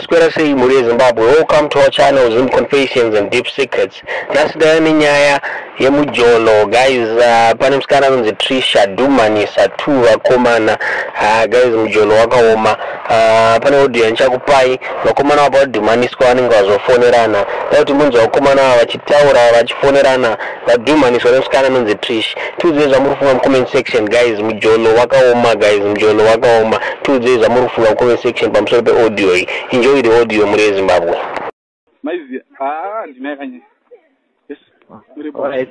Maswera sei mhuri yeZimbabwe? Welcome to our channel, Zim Confessions and Deep Secrets. Nhasi ndauya nenyaya yemujolo guys. Pane musikana anonzi Trisha Dhumanisa two vakomana. Guys, mujolo wakaoma. Pane audio yandichakupai, vakomana vapa vadhumaniswa vanenge vazofonerana. Da kuti munzwe vakomana ava vachitaura vachifonerana vadhumaniswa nemusikana anonzi Trish. Tiudzei zvamuri kufunga mucomment section guys. Mujolo wakaoma guys, mujolo wakaoma. Tiudzei zvamuri kufunga mucomment section pamusoro peaudio iyi. Enjoy the audio, mhuri yeZimbabwe. Maiziya, haa, ndina yakanyanya. Yes, uripo. Alright.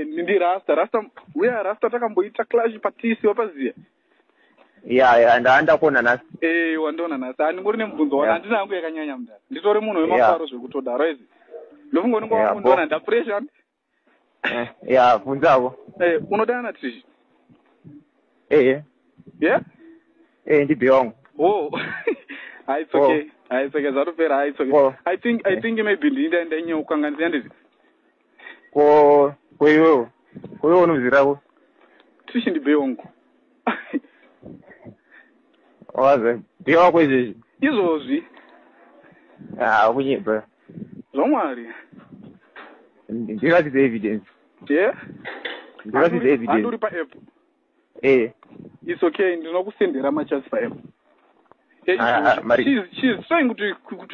Ndi Rasta, Rasta uya, Rasta takamboita clash patisi, wapaziya? Ya, ndakuona nhasi. Wandiona nhasi. Handingori nemubvunzo wana. Handina hangu yakanyanya mudara, nditori munhu wemafaro zvekutodaro izi. Ndofunga unenge wakundiona ndapressure. Ya, bvunzako. Unodana naTrish? Ehe. Yeah. Ndibhe wangu. Oh, ah, it's okay. Ah, it's okay, zvatopera. Ah, it's okay. Oh. I think maybe ndinda ndanyeukanganisa ndizi. Ko koiwewo, koiwewo unozirako? Trish ndibhe wangu. Waza bhe wako izvezvi? Izvozvi. Ah, kunyepa. Zvamwari. Ndiratidze evidence. Yeah. Ndiratidze evidence. Handuri paapp? Eh. It's okay, ndinokusendera machats paapp. Ah, ah, She's trying kuti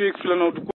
explain kuti